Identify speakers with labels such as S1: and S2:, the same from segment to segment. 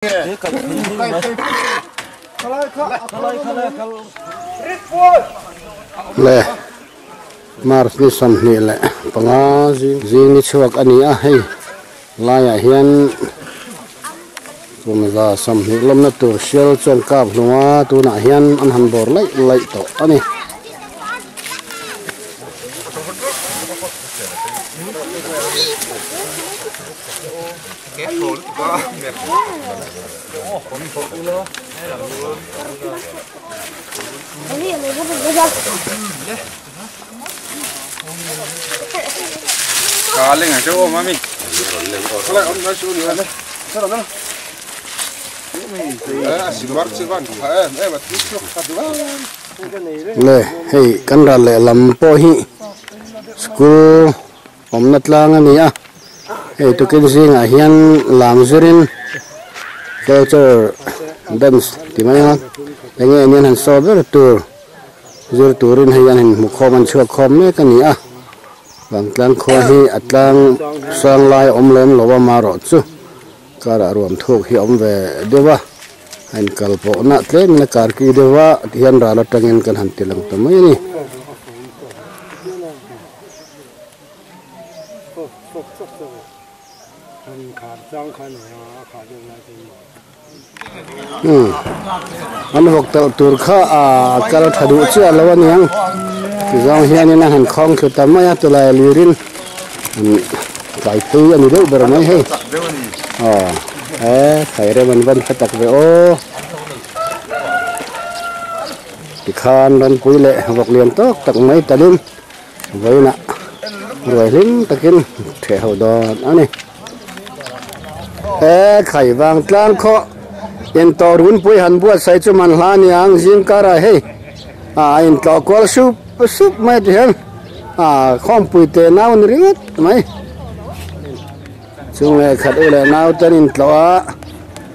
S1: Le March ni 25 zing ni chhuak a ni a hei laiah hian kum 120 lawmna tur sial chuan kap hlum a tunah hian an han bawr laih laih tawh a ni. Le hei kan ral lehlam pawh hi school awmna tlang a ni a hei tukin zingah hian lam zirin culture dance ti mai a enge anian han saw ber tur zir turin hei an han hmu khawm an chhuak khawm mek a ni a vangtlang khua hi a tlang sang lai a awm lem lo a marawh chu karah ruam thuk hi a awm ve deuh a a inkal pawhna tlemin a karki deuh a tihian ral atangin kan han ti lang ta mai a ni. Umm an vawk talh tur kha a kal tha duh chiah lo aniang tizawng hianin a han khawng thlu ta mai a tilai lirin an tlai phei a ni deuh ber mai hei aw he khairem an van hre tak ve aw tikhan rampui leh vawk lian tawk tak mai talin vawiinah ruai hlim takin theh ho dawn a ni. He khai vang tlang khaw intawh runpui han buatsaih chu man hla a ni ang zing karah hei a intlawh kual sup sup mai ti hian a khawmpui te nau a ni ringawt mai. Chung leh khat u leh nau te an intlawh a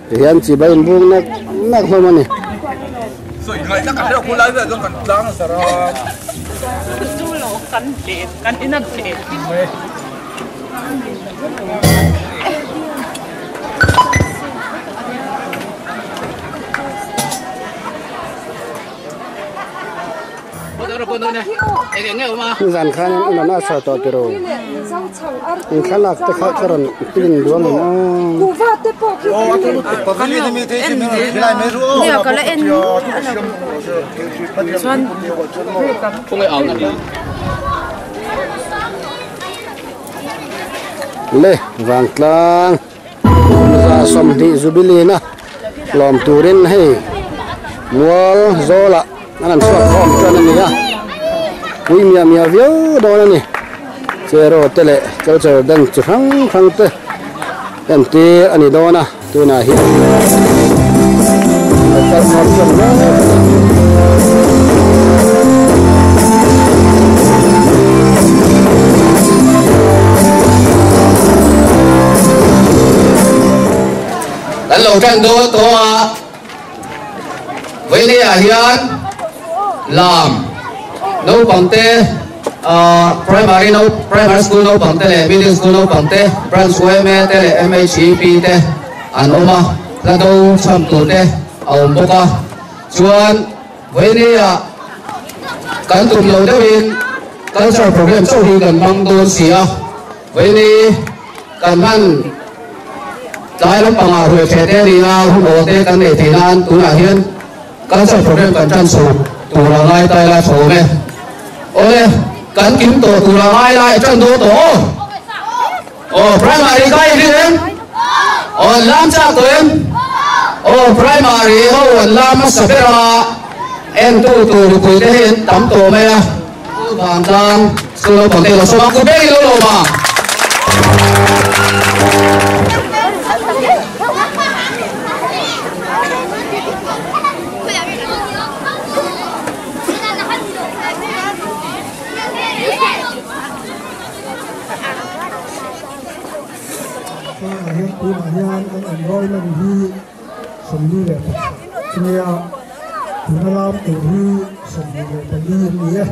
S1: ti hian chibai inbung nak nak hlawm a ni. Zan khan in an a tawh tiro in thlalak te kha ka rawn pin duang em aw. Le vangtlang 120 jubilee na lawm turin hei mual zawlah an han chhuak khawm tan a ni a pui miah miah viau dawn a ni cheraw te leh culture dance chi hrang hrang te entir a ni dawn a tunah hian kal khawm tan mek a ni.
S2: Kan lo tan dawn tawh a. Vawinia hian lam naupang te primary no primary school naupang te leh middle school naupang te branch yma te leh mhep te an awm a hla do chham tur te a awm bawk a chuan vawinia kan tum lo deuhin culture program chauh hi kan hmang dawn si a vawini kan hman Tlai lampangah ruai ṭhe te nia hun aw te kan neih theih nan tunah hian culture program kan ṭan chho tur a ngai ta ila tha awm e. Awle, kan kim tawh tur a ngai lai ṭan dawn tawh aw. Aw, primary kai in rin em? Aw, an lam chak tawh em? Aw, primary ho an lam hmasa ber a, entu tur mipui te hi an tam tawh mai a. Vantlang school naupang te lo sawm a, ku ber i lo lawm a.
S3: Tunah hian kan enrollment hi 21 ania tuna lam tur hi 24 an ni e.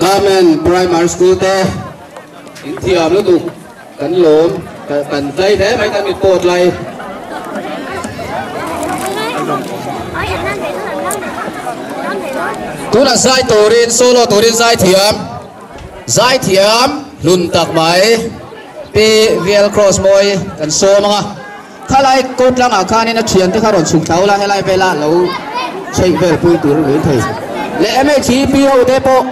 S2: Government Primary School te in thiam lutuk kan lawm kan tlai hle mai kan mit pawh tlai. Tunah zai turin solo turin zai thiam zai thiam hlun tak mai Pi VL Cross mawi kan sawm anga khalai coat langah khanin a thiante kha rawn chhuk thlau la helai vela lo chheih vel pui tur a ni thei leh MHEP ho te pawh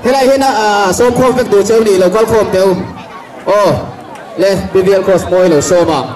S2: helai hian a sawm khawm vek duh cheu ni lo kal khawm teu aw le Pi VL Cross mawi lo sawm ang.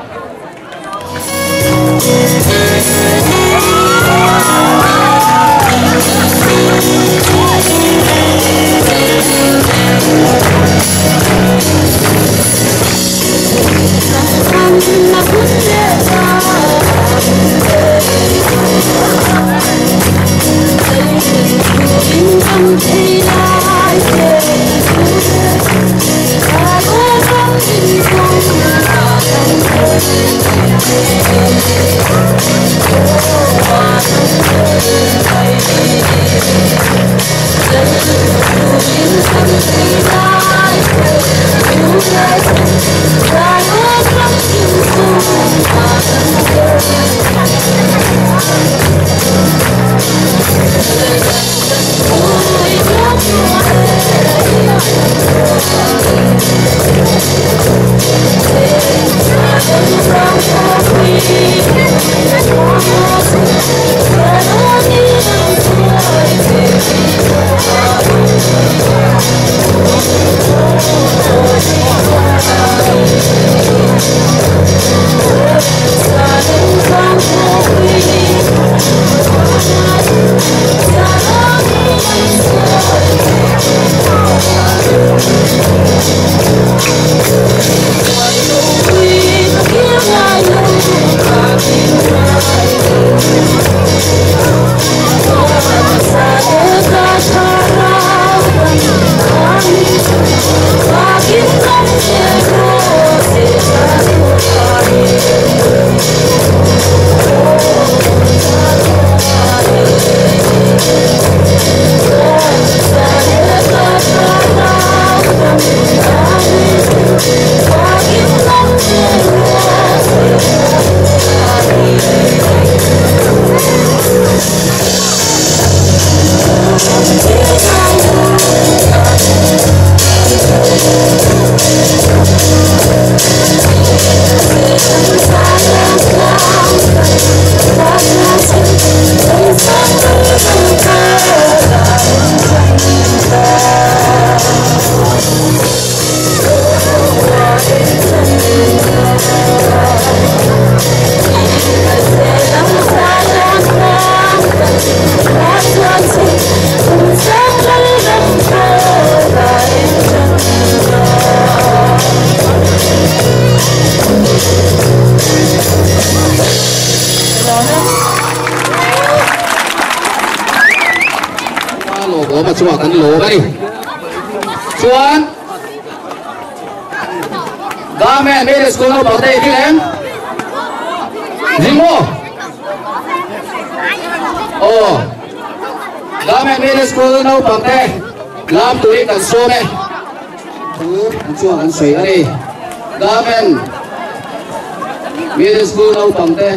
S2: chungah kan lawm a ni. Chuan Government Middle School naupang te i hlim em? Hlim maw? Aw. Government Middle School naupang te lam turin kan sawm e. Thu an chuan an sawi a ni. Government Middle School naupang te.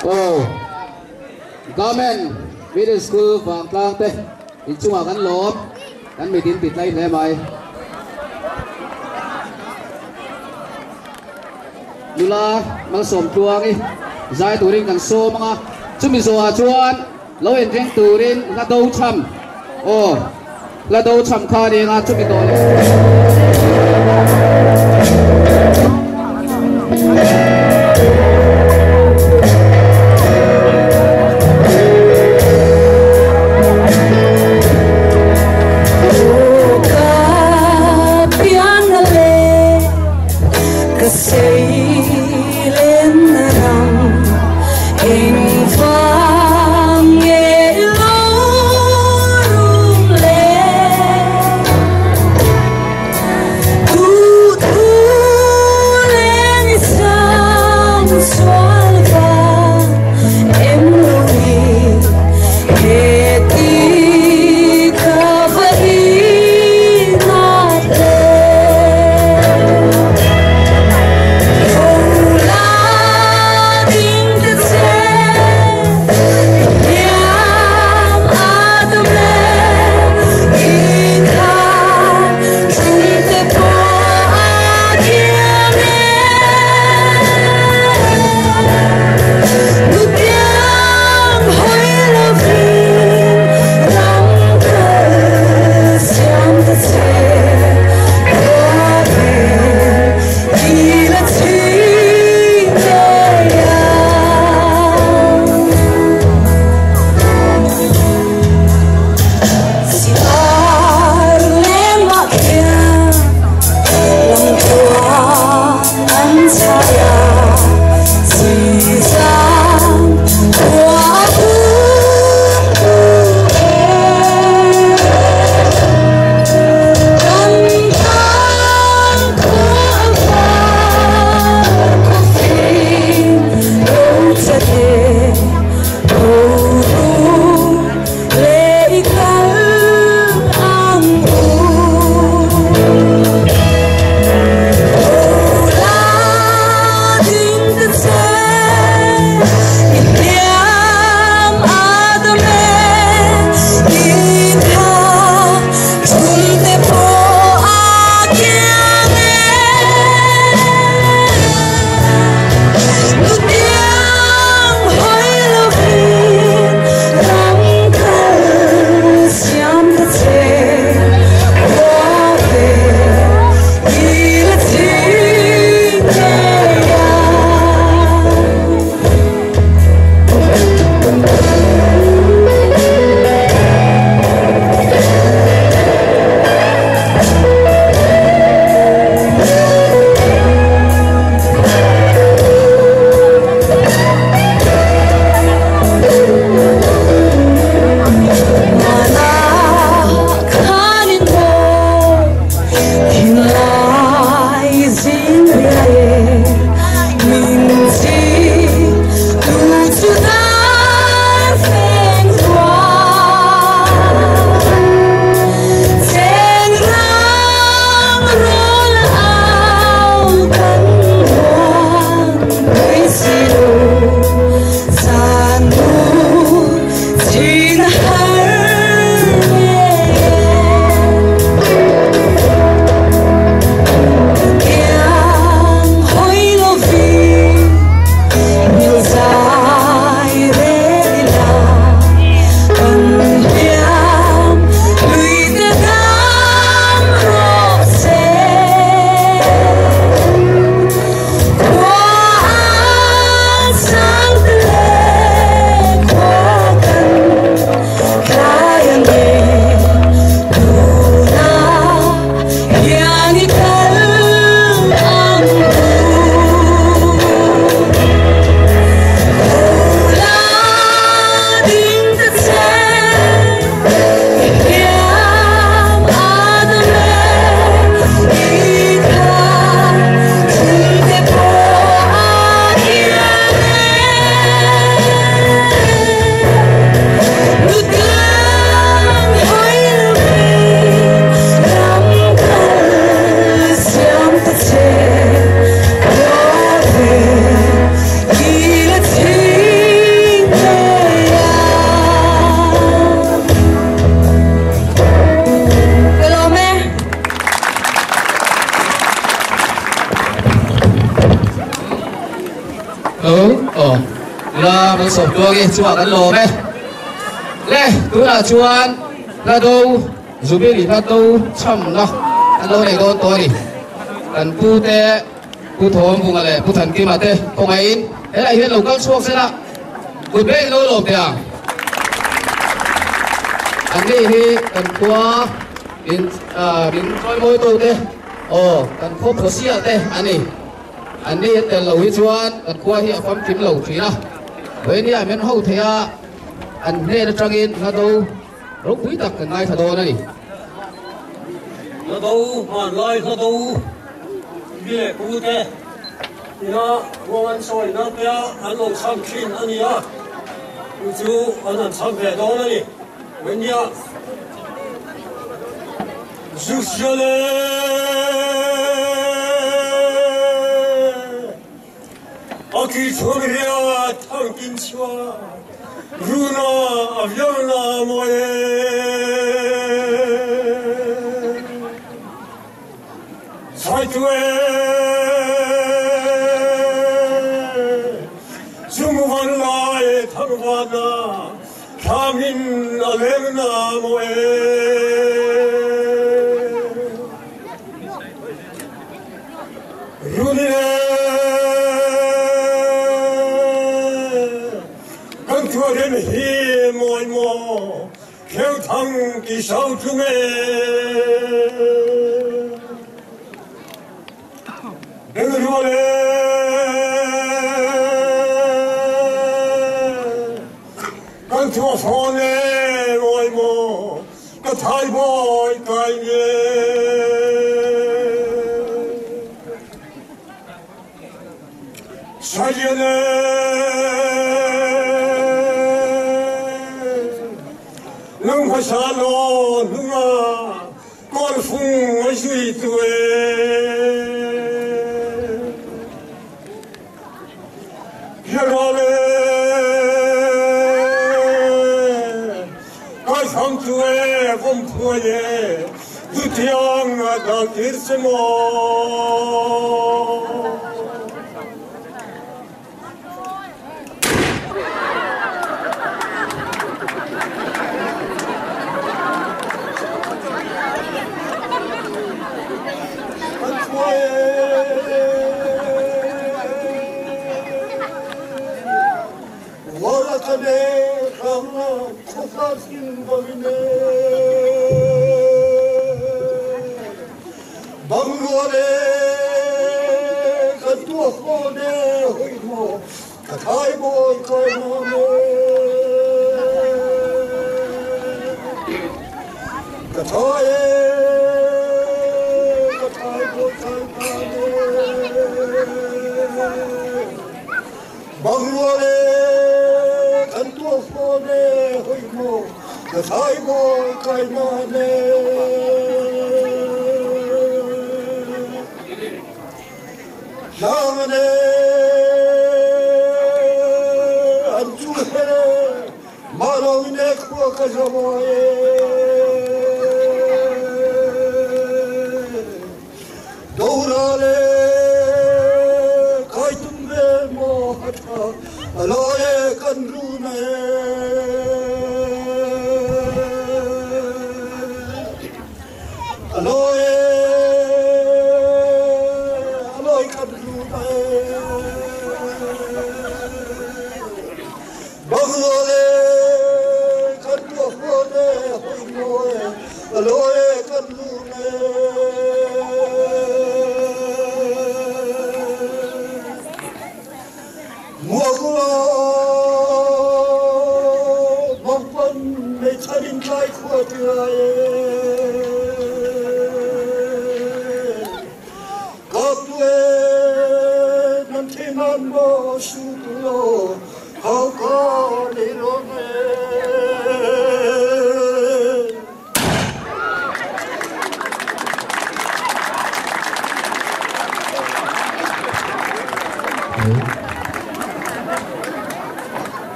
S2: Aw Government Middle School Vangtlang te inchungah kan lawm kan mit in ti tlai hle mai. Nula Malsawm Tluangi zai turin kan sawm ang a, chumi zawhah chuan lo inring turin hla do chham aw hla do chham kha a ni ang a, chumi tawh leh. Aw, nula Malsawmtluangi chungah kan lawm e. Le, tunah chuan hla do, Jubilee hla do chhamna an lo nei dawn tawh a ni. Kan pu te, Pu Thawmvunga leh Pu Thankima te kawngaihin helaiah hian lo kal chhuak sela, kut beng lo lawm teh ang. Anni hi kan khua min min chawimawi to te, aw kan khaw phawsial te a ni. Anni an tel lo hi chuan kan khua hi a famkim lo thin a, vawinia min ho theih a, an hnen atangin hla do ropui tak kan ngaithla dawn a ni.
S4: Hla do, hmanlai hla do mi leh pu te ina ruang an sawi na te a an lo chham thin a ni a, chu chu an han chham ve dawn a ni. Vawinia Zusiale a ki chhung ria thangkin chua runa a viarna mawi e. Saitu e zungvan lai thangvana thlamin a lengna maw e. Runine kan thuarem hi mawi maw kheu thang ti sau tlung e. Bengrual e kan thuah fawn e mawi maw ka thaibawi kai nge. Salian e nang hmasa law hnungah Kawlfung a zuitu e. Biaral e kai thangtu e vomthuai e tutiang a dal tir che maw.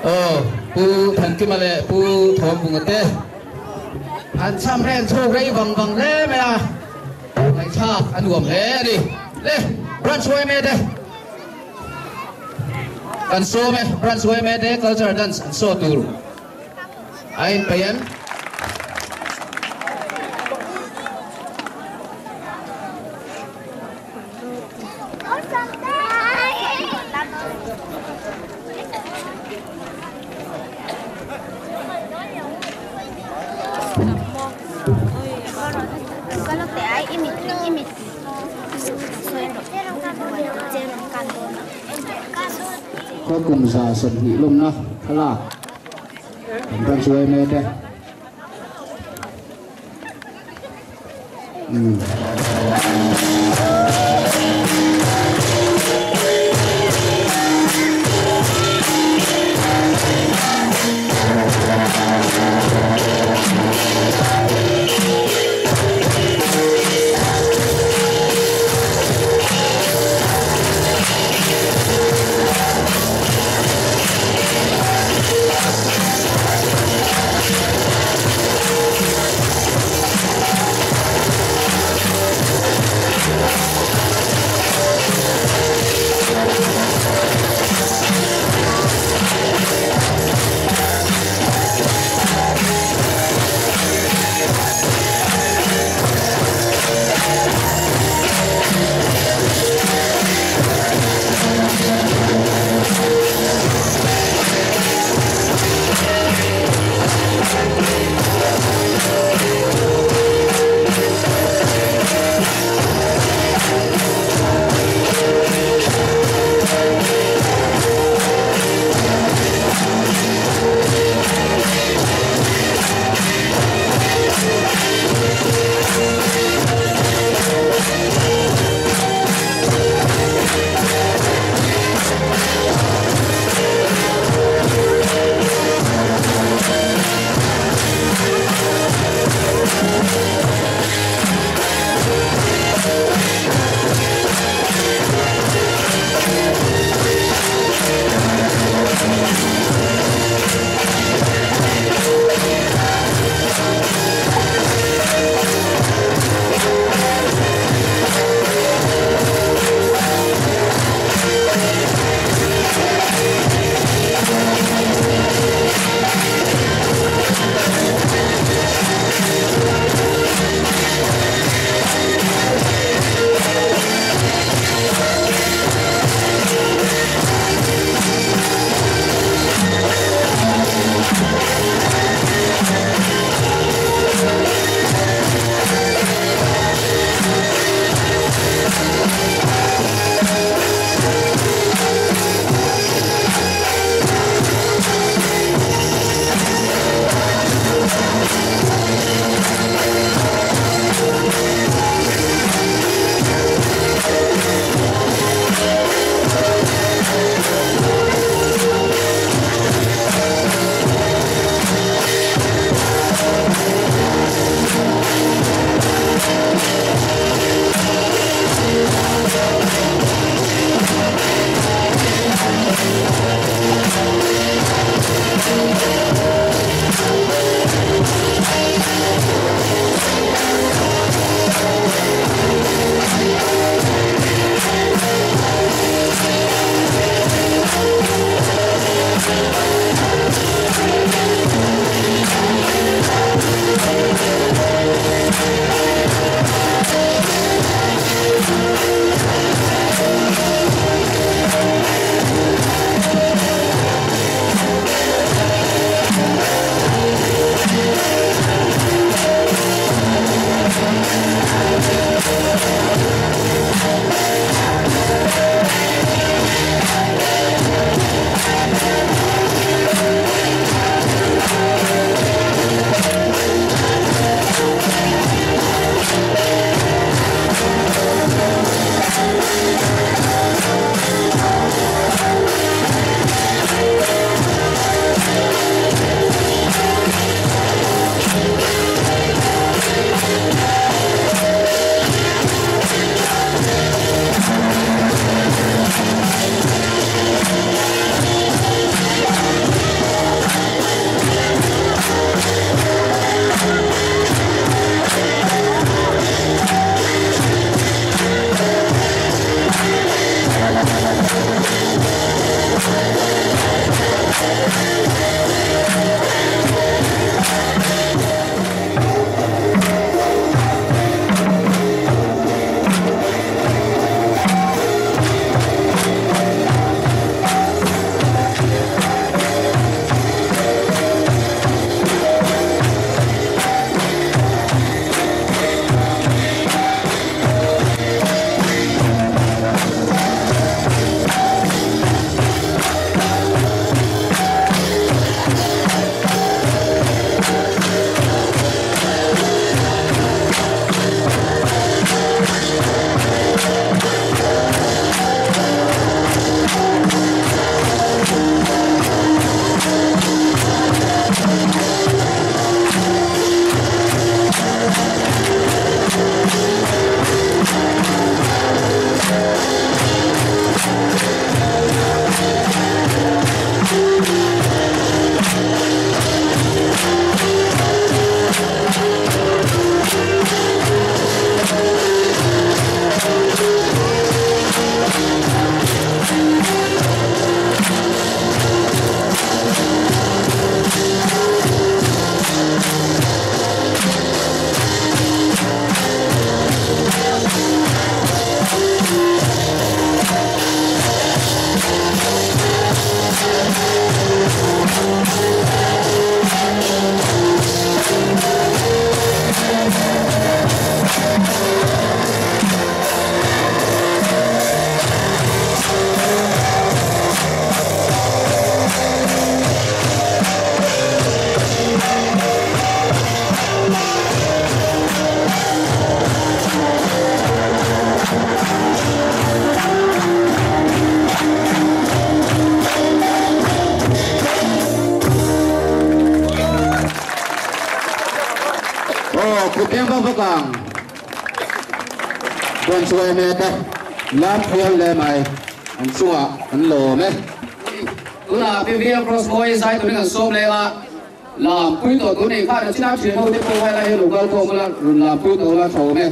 S2: Aw, Pu Thankima leh Pu Thawmvunga te an cham ren chhuk rei vang vang hle mai a, ngaihthlak a nuam hle a ni. Le, Branch yma te. Kan sawm e, Branch yma te Cultural Dance an show tur a inpeih em? Khaw kum 120 lawmna thlalak kan rawn chuai mek e. Umm. Bawkkhup piang vak vak ang. Branch yma te lam thiam hle mai. An chungah an lawm e. Tunah PVM Cross Boy zai turin an sawm leng a, lam pui tawh tur nih khan a chinah thian ho te pawh helai hi lo kal khawm ula, rawn lam pui tawh ula tha awm e.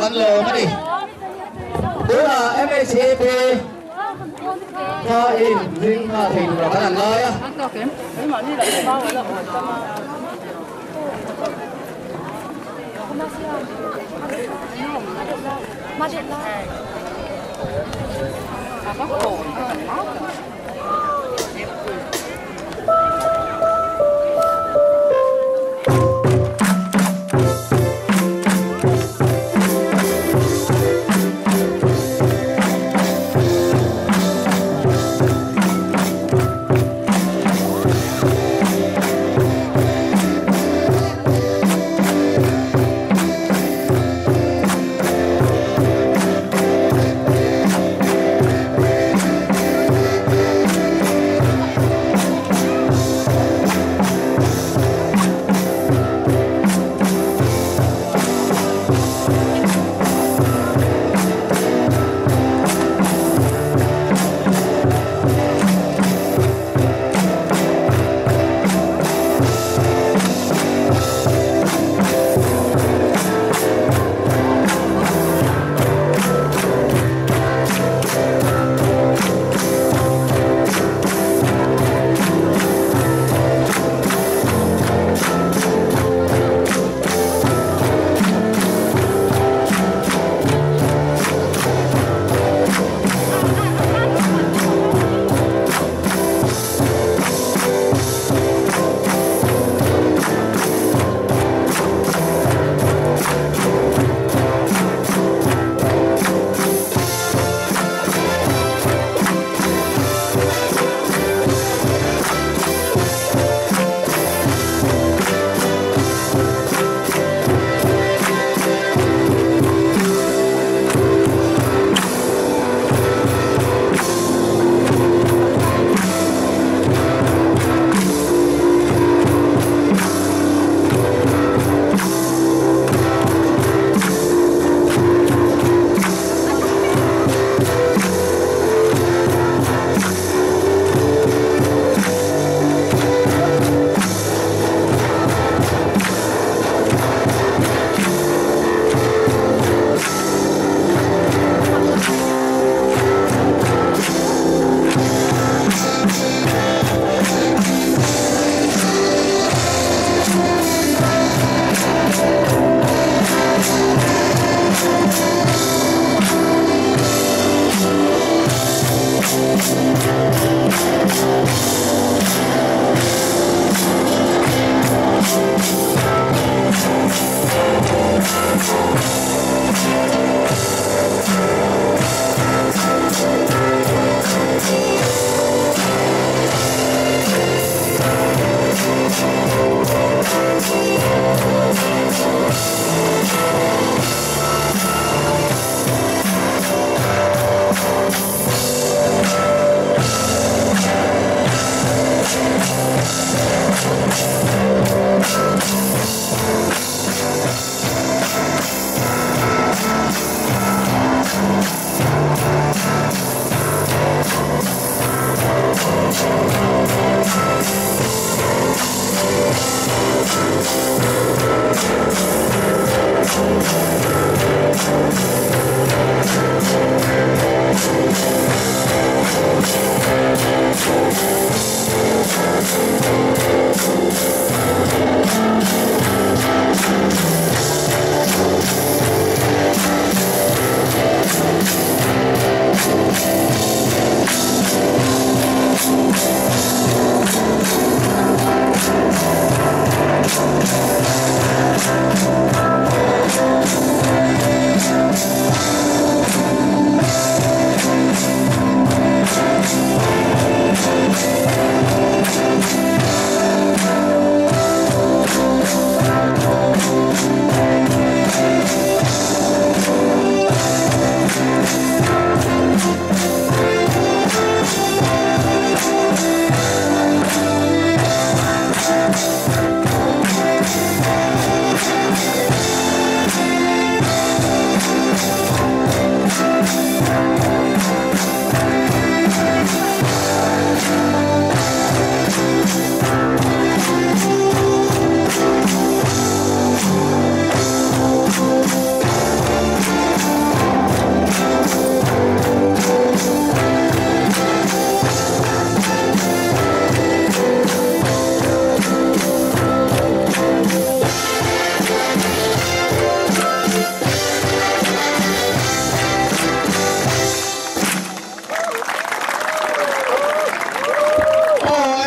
S2: kan lawm a ni. Tunah MHAP kha in ring nghal thei tura kan han ngai a.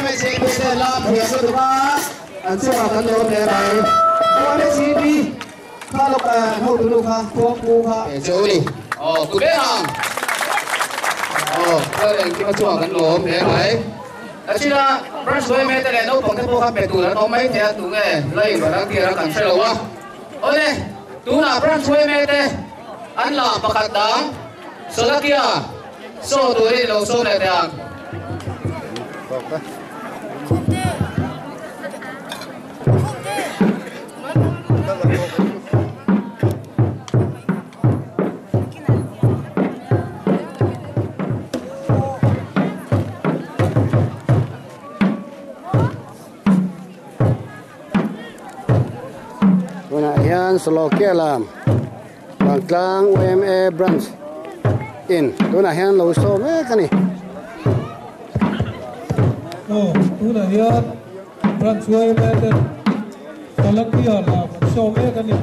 S2: MHCP te lam thiam lutuk a an chungah kan lawm hle mai. MHCP kha lawk ho tunu kha khuang pu kha che u ni. Aw ku ber ang. Aw kha engkim a chungah kan lawm hle mai. Tachina branch YMA te leh naupang te pawh kha pe tur an awm mai thei a tunge lei volunteer a kan hre lo a. Awle tunah branch YMA te an lam pakhat dang Solakia saw turin lo sawm leh teh ang.
S1: Tunah hian Solokia lam Vangtlang YMA branch in tunah hian lo saw mek a ni.
S3: Aw, tunah hian branch YMA ten Solokia lam an saw mek a ni.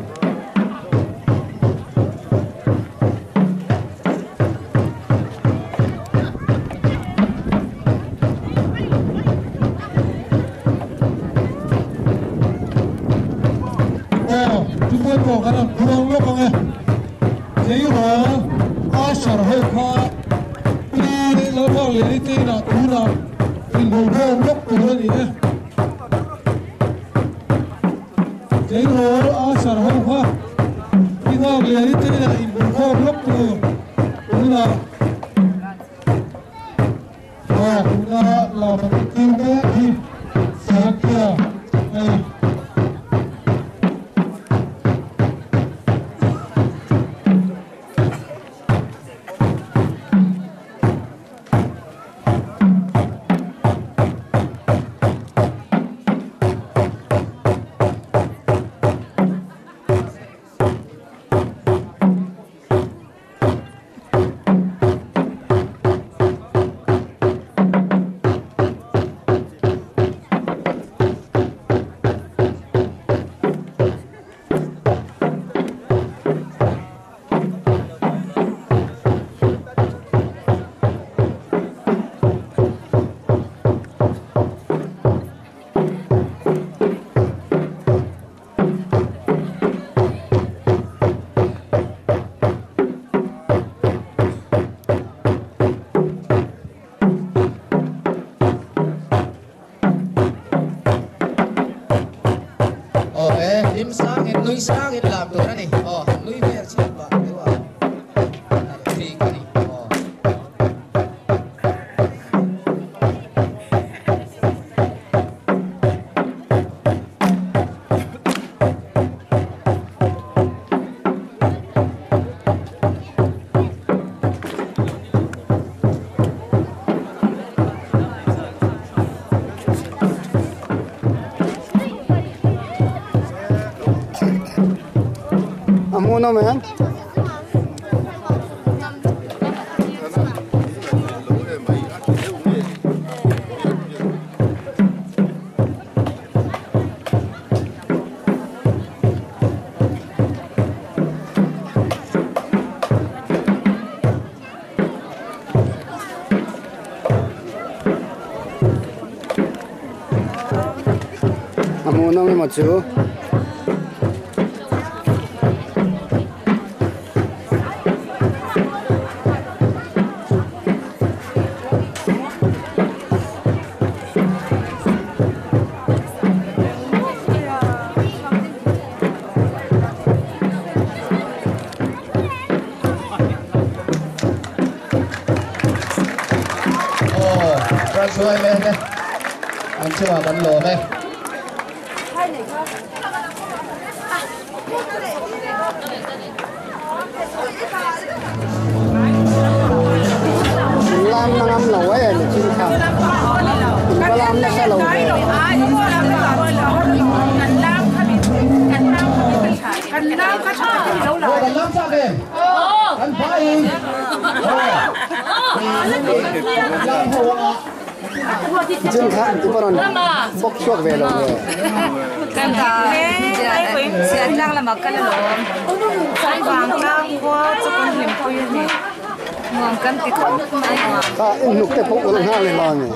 S3: Aw, chupawh pawh kan han khuang lawk ang e. Tleirawl Asher ho kha Pi Lalhauliani te inah tunah inbawlbawm lawk tur a ni e. Tleirawl Asher ho kha Pi Nghakliani te inah inbawlkhawm lawk tur tunah Aw tuna lam an tir mek hi Sarakia hei.
S2: Aw e, hlim sangin nui sangin lam tur a ni. Aw, han nui vel chhiat pah deuh a, nalh bik a ni. Aw.
S1: A hmuhnawm em? A hmuhnawm emaw chu.
S2: Aw, Branch YMA te an chungah kan lawm e.
S1: In lam na ngam lo e ni chin kha. In va lam nasa lo ve.
S2: Aw, kan lam chak em? Kan vai in. Aw, lam ho anga.
S1: Chin kha i va rawn bawk chhuak ve lo ve. Kha in hnuk te pawh ulh nghal ni lo ni.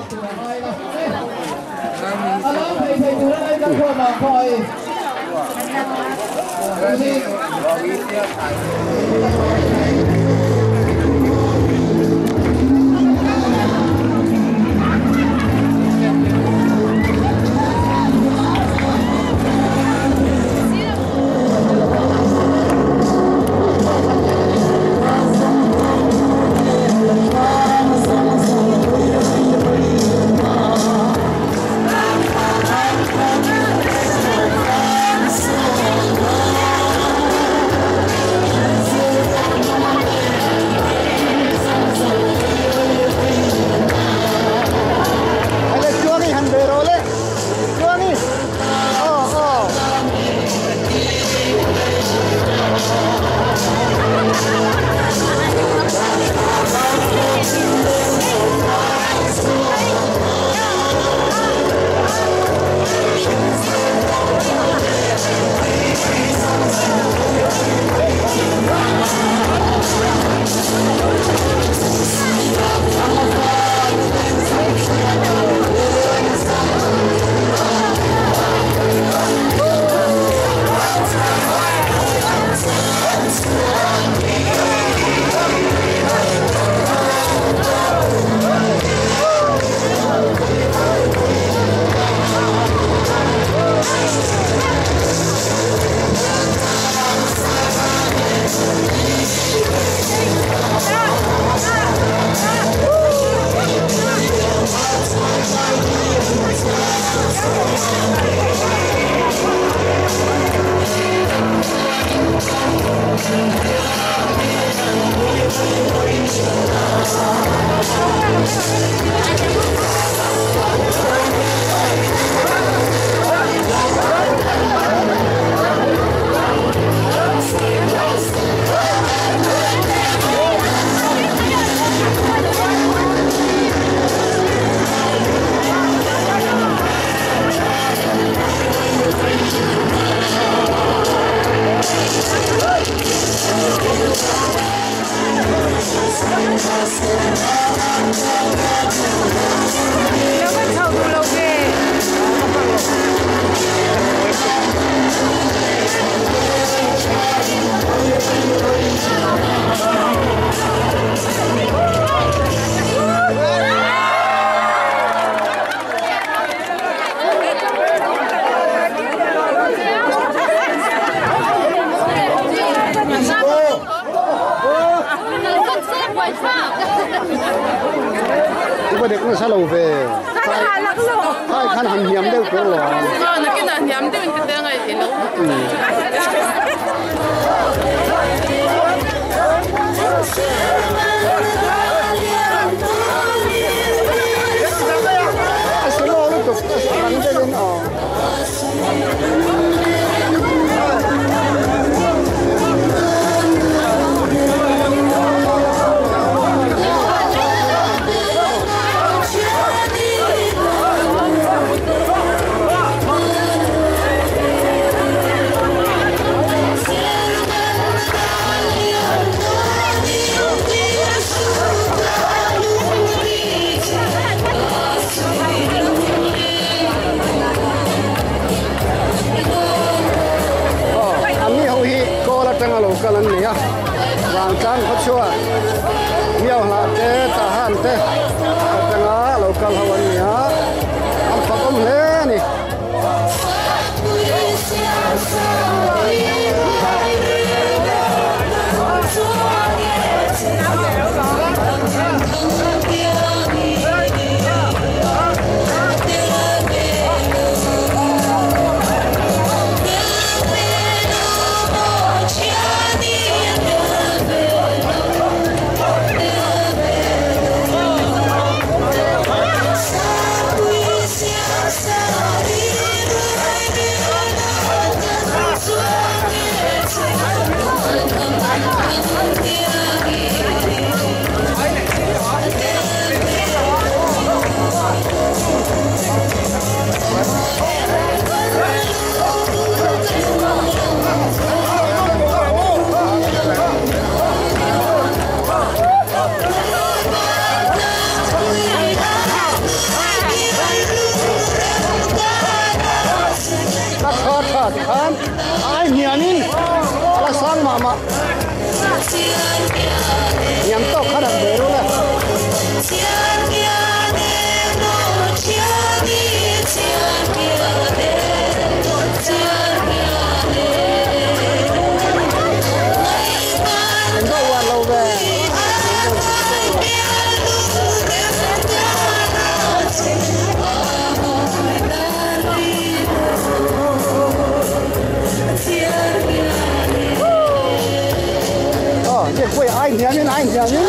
S1: Hniamin a la sang mah mah. Hniam tawk kha rak ve rul a. An va uar lo ve. Aw, Biakpuia ai hniamin ai hniamin.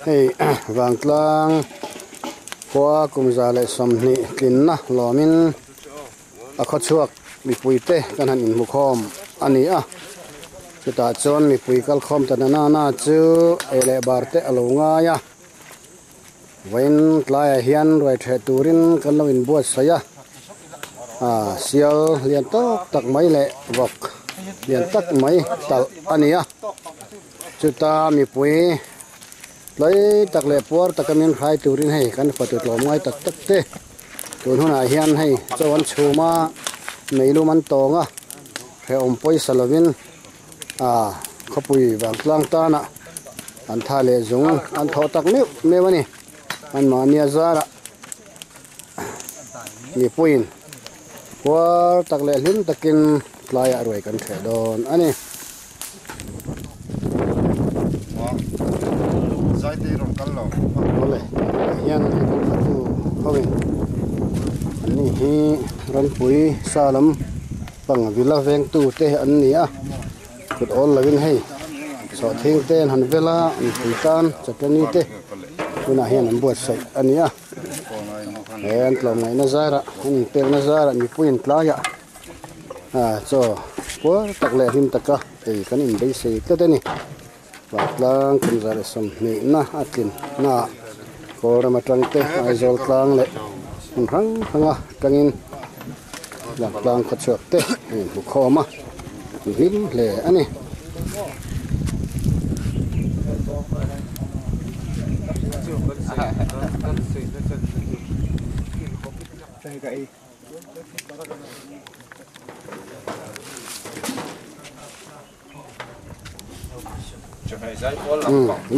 S1: Hei vangtlang khua kum 120 tlinna lawmin a khawchhuak mipui te kan han inhmukhawm a ni a. Chutah chuan mipui kalkhawm ta na na chu ei leh bar te a lo ngai a. Vawiin tlaiah hian ruai theh turin kan lo inbuatsaih a, ah sial lian tawk tak mai leh vawk lian tak mai talh a ni a. Chuta mipui tlai tak leh puar taka min hrai turin hei kan fatu tlawm ngai tak tak te tun hunah hian hei chaw an chhum a, meilum an tawng a, hrehawm pawisa lovin ah khawpui vangtlang tanah an tha leh zung an thawh tak meuh meuh a ni. Anmahni a zarah mipuiin puar tak leh hlim takin tlaiah ruai kan hreh dawn a ni. Awle hian hei kan fatu hoin anni hi ranpui sa lam pang villa vengtu te an ni a kut awl lovin hei sawhthing te an han vel a mipui tan chutani te tunah hian an buatsaih a ni a he an tlawmngaihna zarah an inpekna zarah mipui in tlaiah ah chaw puar tak leh hlim taka ei kan inbeisei tlat a ni Vantlang kum 120 na a tlin naah Kawlram atang te Aizawl tlang leh hmun hrang hrang a tangin Vantlang khawchhuak te an inhmu khawm a ni hlim hle a ni.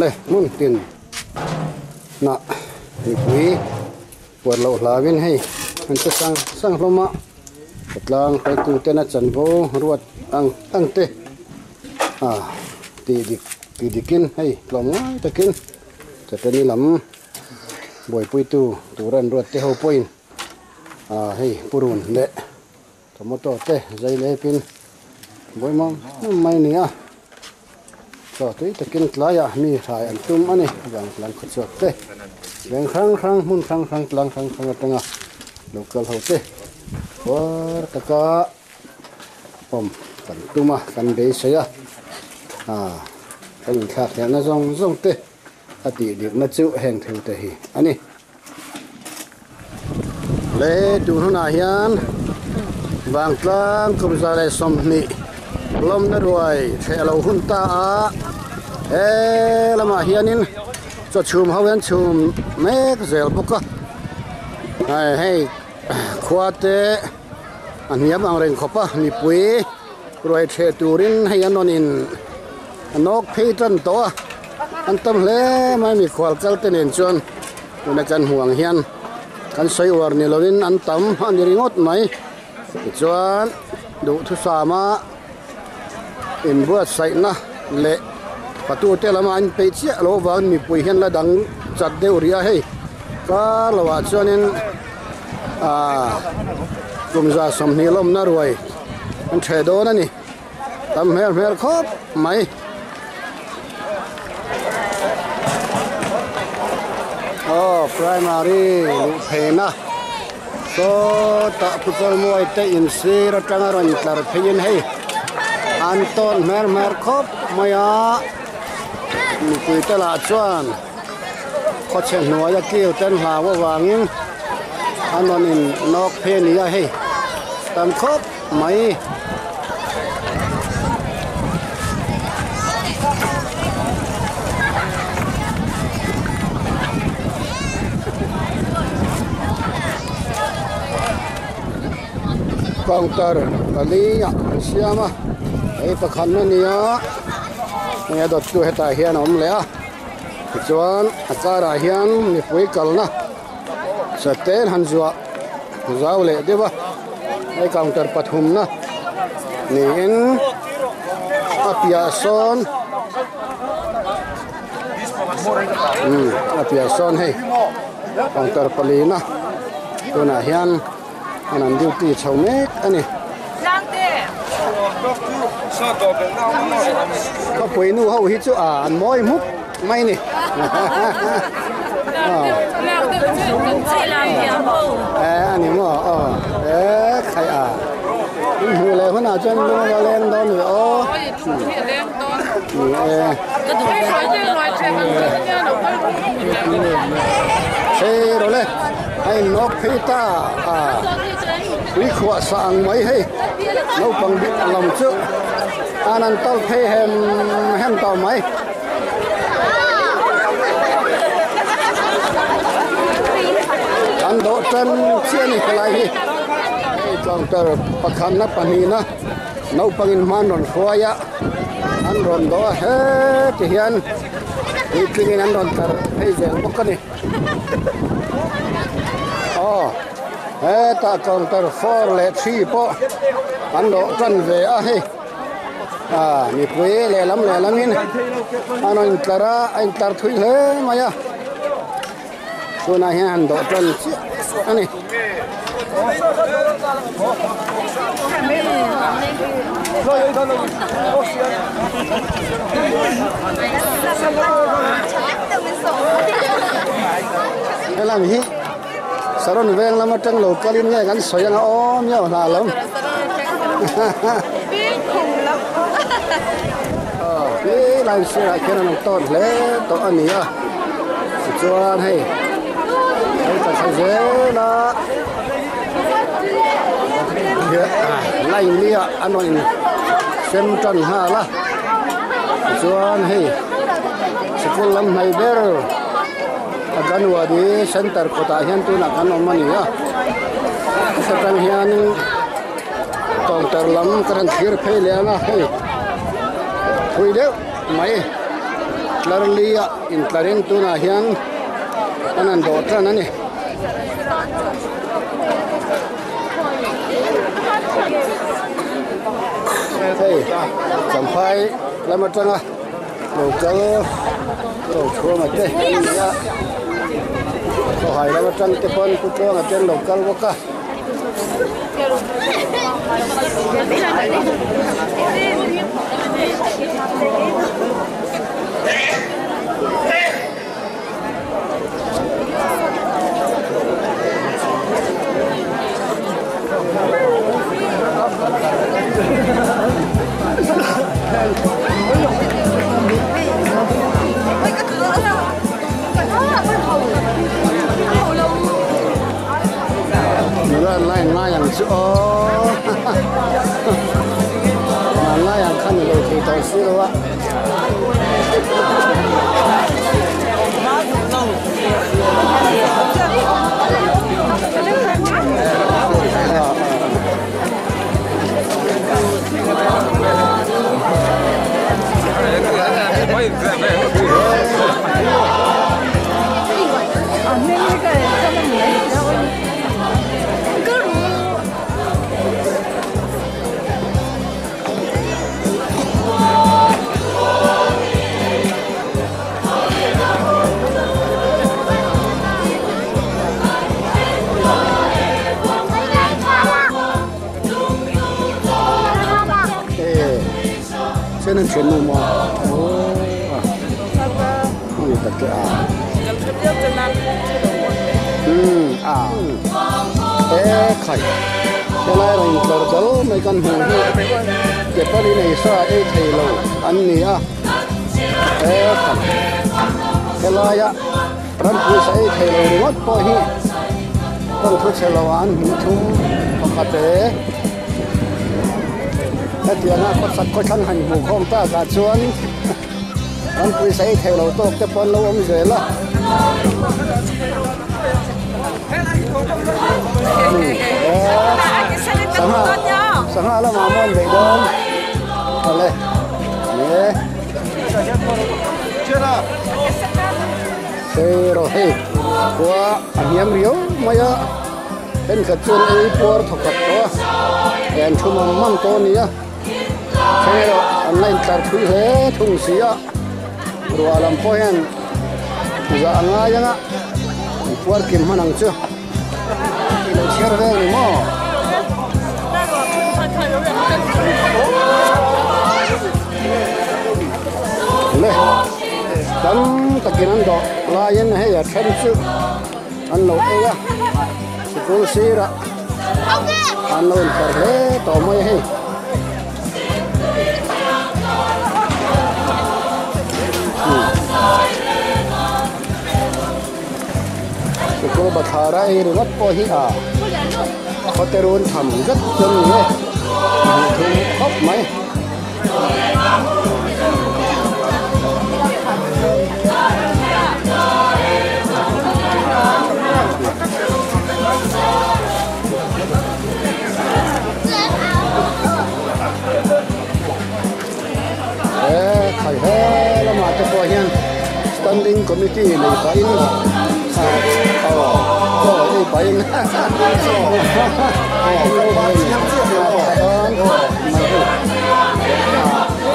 S1: Le hmun tin nah mipui puat loh hlauin hei an che sang sang hlawm a khawtlang hruaitu tena chanvo ruat ang ang te ah tih dik tih dikin hei tlawm ngai takin chawhni lam buaipuitu tur an ruat te ho pawhin ah hei purun leh Tomato te zai lepin buai mam mam mai a ni a, chaw tui takin tlaiah mi hrai an tum a ni vang tlang khawchhuak te veng hrang hrang hmun hrang hrang tlang hrang hrang atanga lo kal ho te puar taka awm kan tum a kan beisei a ah kan inthlak hiahna zawng zawng te a tih dikna chu heng thil te hi a ni. Le tun hunah hian vangtlang kum 120 lawmna ruai thleh lo hun ta a he lamah hianin chaw chhum ho hian chhum mek zel bawk a hei khua te a hniam ang reng khawp a mipui ruai thleh turin hei an rawn in a nawk phei tan tawh a an tam hle mai mikhual kal te nen chuan tuna kan hmuh ang hian kan sawi uar ni lovin an tam a ni ringawt mai tichuan duhthusama inbuatsaihna leh patute lama an inpeih chiah loh avangin mipui hian la dang chat deuh rih a hei kar lovah chuanin ah kum 120 lawmna ruai an ṭheh dawn a ni. Tam hmel hmel khawp mai. Aw primary luh pheina sawtah puchal muai te in sir atanga rawn tlar pheiin hei an tawn hmer hmer khawp mai a mipui te lah chuan khawchhe hnuaia kil ten hlau avangin an rawn in nawk phei a ni a hei tam khawp mai. Counter pali ah an siam a hei pakhat na ni a hei a dawttu hetah hian a awm leh a tichuan a karah hian mipui kalna Saten han zuah zau leh deuh a hei counter pathumna niin a piah sawn umm a piah sawn hei counter palina tunah hian an an duty chho mek a ni. Khawpui nu ho hi chu a an mawi hmuk mai ni. Ani maw aw e khai a in hmuh leh hunah chuan lung a leng dawn ve aw ni e hei rawh le a in nawk phei ta a tui khuah sa ang mai hei naupang bik lam chu an an tal phei hem hem tawh mai. An dawh tan chiah a ni helai hi hei counter pakhatna pahnihna naupangin hma an rawn hruai a an rawn dawh a heti hian puitlingin an rawn tlar phei zel bawk a ni aw hetah counter four leh three pawh an dawh tan ve a hei. Ah mipui lehlam lehlamin a rawn intlar a a intlar thui hle mai a tunah hian han dawh tan chiah a ni. Helam hi Saron veng lam atang lo kalin nge kan sawi anga aw miau hna lo. He lai sirah khian an tawt hle tawh a ni a tichuan hei hei ta thla zel a line lia an rawn in sem tan nghal a tichuan hei sikul lam hmai ber. Anganwadi center kawtah hian tunah kan awm a ni a atang hianin counter lam ka rawn thlir phei leh ang a hei phui deuh mai tlar li ah intlarin tunah hian an han dawh tan a ni. Hei champhai lam atanga. Lo kal lo chhuanga te an ni a khawhai lam atang te pawn pu tluanga te an lo kal bawk a. Nula an line ngai ang chu aw an lai ang kha ni lo thei tawh si lo a. Chen an thian nu maw aw a ni tak e a umm a e khai helai rawn tlawr dal mai kan hmuh hi ke pali nei sa ei thei lo an ni a e khai helaia rampui sa ei thei lo ringawt pawh hi tawng thu chhe lo ah an hmuh thum pakhat e hetianga khawchhak khawthlang han hmuh khawm tak ah chuan rampui sa ei thei lo tawk te pawh an lo awm zel a. Sangha sangha lamah maw an beih dawn awle ni e hei rawh hei khua a hniam riau mai a thenkhat chuan ei puar thawkhat tawh a hei an thu mam mam tawh a ni a hei erawh an la intlar thui hle thung si a ruah lam pawh hian zah a ngai ang a an puar kim hman ang chu i lo chhiar vel ni maw. Le. Tam takin an dawh laiin hei a then chu an lo ei a, sikul sirah an lo inher hle tawh mai a hei. Sikul bathlara ei ringawt pawh hi a khawte run tham zet chu a ni e, hmuh thum khawp mai. He khai he lamah te pawh hian standing committee nei pahin aw aw ei pahin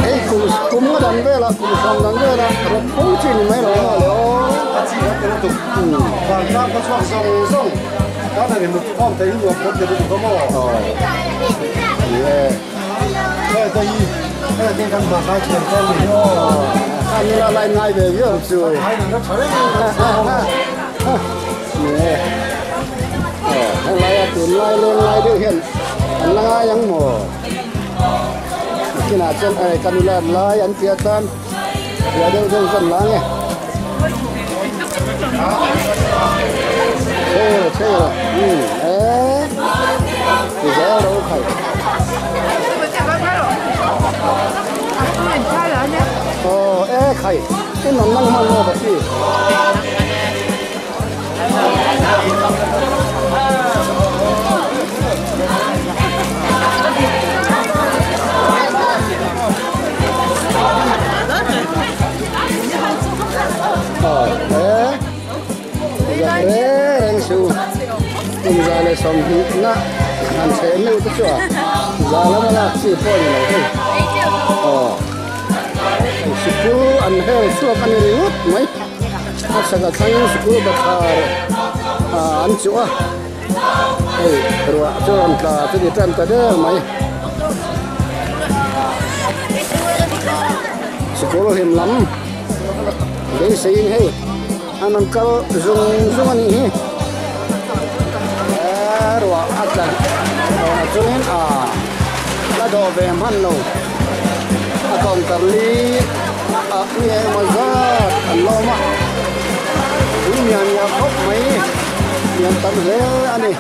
S1: hei kum kum nga dan velah kum sawm dan velah rawt fo chi ni mai lo maw le aw
S3: a chi a tel tuk vantlang khaw chhuak zawng zawng tan an inmut khawm thei hi nuam kan ti lutuk a maw
S1: ni e
S3: hei te hi hei te kan vantlang thiam te ani hi aw
S1: a nula lai ngai ve viau chu
S3: ai nula tha reng
S1: ni e aw helaia tunlai lenglai deuh hian an la ngai ang maw nakinah chuan eh ka nula an lai an tih atan zia deuh deuh chuan la nge chhe chhe lo um eh ti zel ro khai aw eh khai in an nang hman maw ka ti. Sawmhnihna han chheh meuh te chu a za lama lak chi pawh a ni lo hei aw sikul an hel chhuak a ni ringawt mai. A saka thlangin sikul bathlar ah an chuh a, hei ruah chu rawn tla chu ni tan ta der mai. Sikul hlim lam beiseiin hei an rawn kal zung zung a nih hi. Ruah a tla tawh chungin ah la dawh ve hman lo. A counter li ah nge emaw zat an lawm a, tui mian miah khawp mai lian tam hle a ni.